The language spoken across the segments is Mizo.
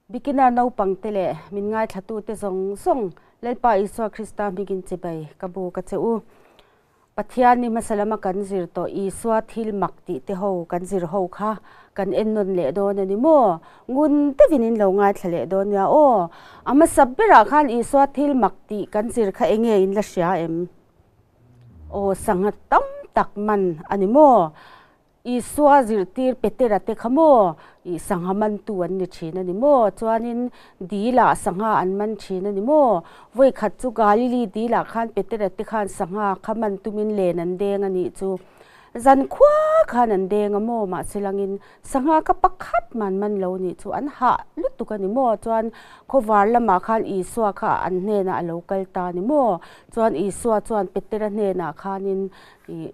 Beginner naupangte leh min ngaithlatute zawng zawng Lalpa Isua Krista hmingin chibai ka bu ka che u. Pathian ni hmasa lama kan zir tawh Isua thil mak tih te ho kan zir ho kha kan en nawn leh dawn a ni maw? Ngun deuhin in lo ngaithla leh dawn nia aw. A hmasa berah khan Isua thil mak tih kan zir kha enge in la hria em? Aw sangha tam tak man a ni maw? Isua zirtir Petera te kha maw ih sangha mantu an ni thin a ni maw? Chuanin dilah sangha an man thin a ni maw? Vawi khat chu Galili dilah khan Petera te khan sangha kha man tumin len an deng a nih chu. Zan khua khan an deng a maw? Mahse langin sangha kha pakhat man man lo nih chu an hah lutuk a ni maw? Chuan khawvar lamah khan Isua kha an hnenah a lo kal ta a ni maw? Chuan Isua chuan Petera hnenah khanin ih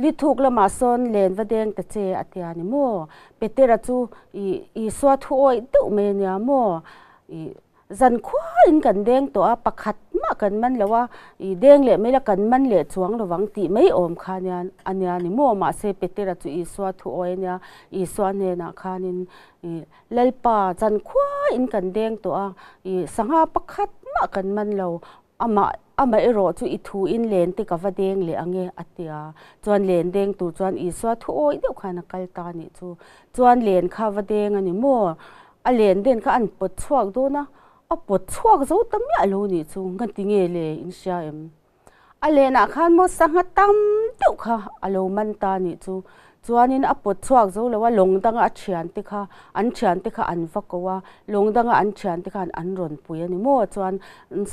Lithuk lamah sawn len va deng ta che a tia ni maw? Petera chu i Isua thu awih deuh mai a nia maw? I zan khuain kan deng tawh a, pakhat mah kan man lo a, i deng leh mai la kan man leh chuang lo vang tih mai awm kha nia a nia ni maw? Mahse Petera chu Isua thu awih a nia, Isua hnenah khanin i Lalpa zan khuain kan deng tawh a, i sangha pakhat mah kan man lo, Amah, amah erawh chu i thu in len te ka va deng leh ang e, a ti a. Chuan len deng tur chuan Isua thu awih deuh khan a kal ta a nih chu. Chuan len kha va deng a ni maw? A len den kha an pawt chhuak dawn a, a pawt chhuak zo ta miah lo nih chu, ngati nge le in hria em? A lenah khan maw sangha tam deuh kha a lo man ta a nih chu. Chuanin a pawt chhuak zo lo a, lawng danga a thiante kha, an thiante kha an va ko a, lawng danga an thiante khan an rawn pui a ni maw? Chuan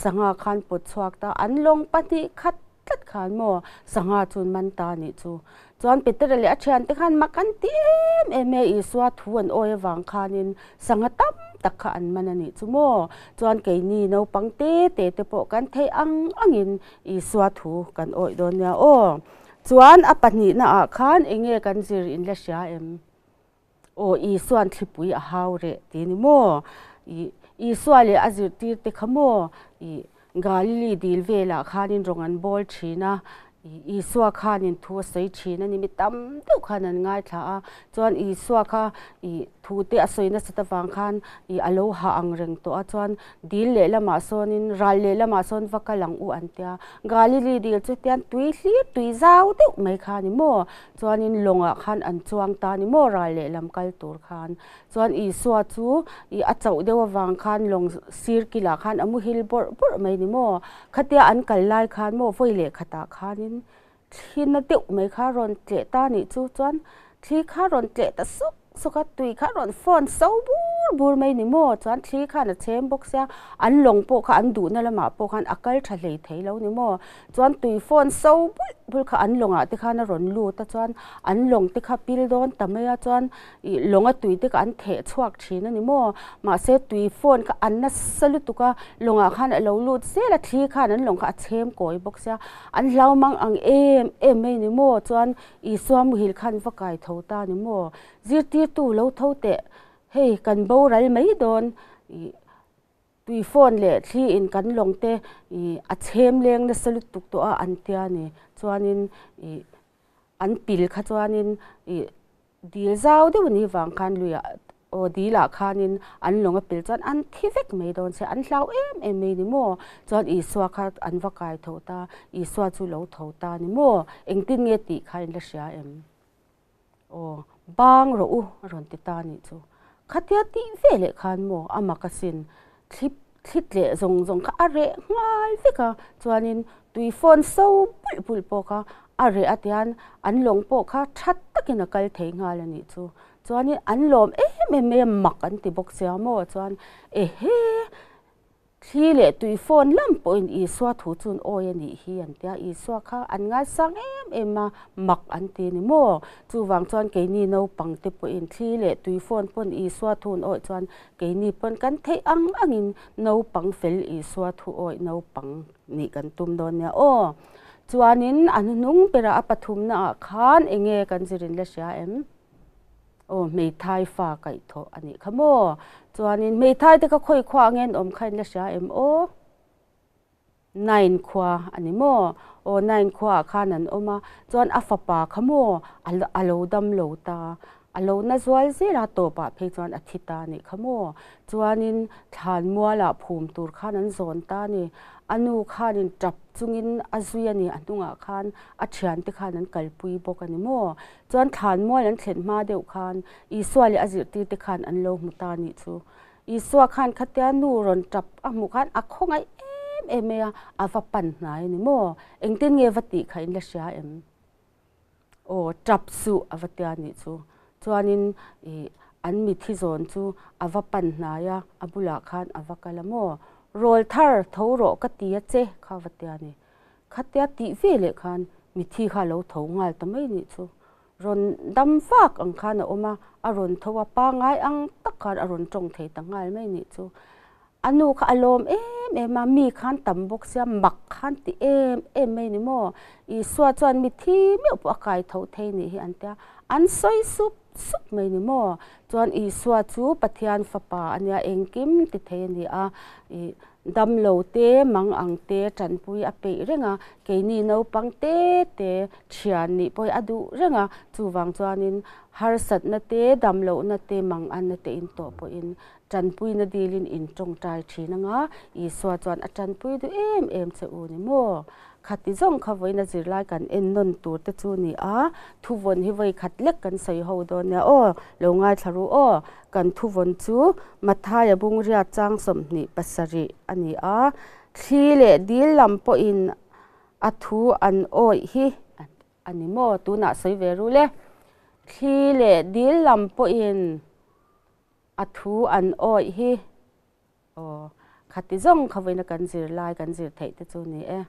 sangha khan pawt chhuak ta, an lawng pahnih khat tlat khan maw sangha chu an man ta a nih chu. Chuan Petera leh a thiante khan mak an ti em em e, Isua thu an awi avang khanin sangha tam tak kha an man a nih chu maw? Chuan keini naupang te te te pawh kan theih ang angin Isua thu kan awih dawn nia aw. Chuan a pahnihna ah khan enge kan zir in la hria em? Aw Isua'n thlipui a hau reh ti ni maw? Ih Isua leh a zirtir te kha maw? Ih Galili dil velah khanin rawng an bawl thin a, ih Isua khanin thu a sawi thin a ni, mi tam deuh khan an ngaithla a, chuan Isua kha ih thu te a sawi nasat avang khan ih a lo hah ang reng tawh a, chuan Dil lehlamah sawnin ral lehlamah sawn va kal ang u an tia. Galili dil chu tian tui hlir tui zau deuh mai kha a ni maw? Chuanin lawngah khan an chuang ta a ni maw ral lehlam kal tur khan. Chuan Isua chu ih a chauh deuh avang khan lawng sir kilah khan a muhil bawrh bawrh mai ni maw? Khatia an kal lai khan maw vawi leh khatah khanin thli na deuh mai kha rawn tleh ta a nih chu chuan thli kha rawn tleh ta suk suk a, tui kha rawn fawn so bur bur mai ni maw? Chuan thli khan a chhem bawk sia, an lawng pawh kha an duhna lamah pawh khan a kal tha hlei thei lo ni maw? Chuan tui fawn so bulh bulh kha an lawngah te khan a rawn lut a, chuan an lawng te kha pil dawn ta mai a, chuan ih lawnga tui te kha an theh chhuak thin a ni maw? Mahse tui fawn kha an nasa lutuk a, lawngah khan a lo lut zel a, thli khan an lawng kha a chhem kawi bawk sia, an hlau mang ang em em mai ni maw? Chuan Isua muhil khan va kai tho ta ni maw? Zirtirtu lo tho teh, hei kan boral mai dawn ih tui phone leh thli in kan lawng te ih a chhem leng nasa lutuk tawh a an tia ni. Chuanin ih an pil kha chuanin ih dil zau deuh ni vang khan luiah aw dilah khanin an lawng a pil chuan an thi vek mai dawn che, an hlau em em mai ni maw? Chuan Isua kha an va kai tho ta, Isua chu lo tho ta ni maw? Engtin nge tih kha in la hria em? Aw, bang rawh u a rawn ti ta nih chu. Khatia tih ve leh khan maw a mak asin, thli thli tleh zawng zawng kha a reh nghal vek a, chuanin tui fawn so bulh bulh pawh kha a reh a tian an lawng pawh kha tha takin a kal thei nghal a nih chu. Chuanin an lawm em em mai a, mak an ti bawk sia maw, chuan ehe Thli leh tui phone lam pawhin Isua thu chu an awi a nih hi an tia, Isua kha an ngaisang em em a, mak an ti ni maw? Chuvang chuan keini naupang te pawhin thli leh tui phone pawn Isua thu an awih chuan keini pawn kan theih ang angin naupang fel Isua thu awih naupang nih kan tum dawn nia aw. Chuanin a hnuhnung berah a pathumnaah khan enge kan zirin la hria em? Aw hmeithai fa kaih thawh a nih kha maw? Chuanin hmeithai te kha khawi khua ange an awm kha in la hria em aw? Nain khua a ni maw? Aw Nain khua ah khan an awm a, chuan a fapa kha maw a lo dam lo ta. A lo na zual zel a, tawpah phei chuan a thi ta a nih kha maw. Chuanin thlanmualah phum tur khan an zawn ta a ni. A nu khanin tap chungin a zui a ni, a hnungah khan a thiante khan an kalpui bawk a ni maw. Chuan thlanmual an thlen hma deuh khan Isua leh a zirtirte khan an lo hmu ta a nih chu. Isua khan khatia nu rawn tap a hmuh khan a khawngaih em em mai a, a va pan hnai a ni maw. Engtin nge va tih kha in la hria em? Aw, tap suh a va tia nih chu. Chuanin ih an mithi zawn chu a va pan hnai a, a bulah khan a va kal a maw? Rawl thar tho rawh ka ti a che kha va tia ni. Khatia tih ve leh khan mithi kha a lo tho nghal ta mai nih chu. Rawn dam vak ang khan a awm a, a rawn tho a, pangai ang tak khan a rawn tawng thei ta nghal mai nih chu. A nu kha a lawm em em a, mi khan tam bawk sia, mak khan ti em em mai ni maw? Isua chuan mi thi meuh pawh a kai tho thei nih hi an tia, an sawi sup sup mai ni maw? Chuan Isua chu Pathian fapa a nia, engkim ti thei a ni a, ih damlo te, mang ang te tanpui a peih reng a, keini naupang te te thian nih pawh hi a duh reng a, chuvang chuanin harsatna te, damlohna te, manganna te in tawh pawhin Tanpuina dilin in tawngtai thin anga, Isua chuan a tanpui duh em em che u ni maw? Khati zawng kha vawiina zirlai kan en nawn tur te chu ni a, thuvawn hi vawi khat lek kan sawi ho dawn nia aw, lo ngaithla ru aw. Kan thuvawn chu Mathaia bungria chang 27 a ni a, thli leh dil lam pawhin a thu an awih hi a ni maw? Tunah sawi ve ru le. Thli leh dil lam pawhin A thu an awih hi aw khati zawng kha vawiina kan zir lai kan zir theih te chu ni e.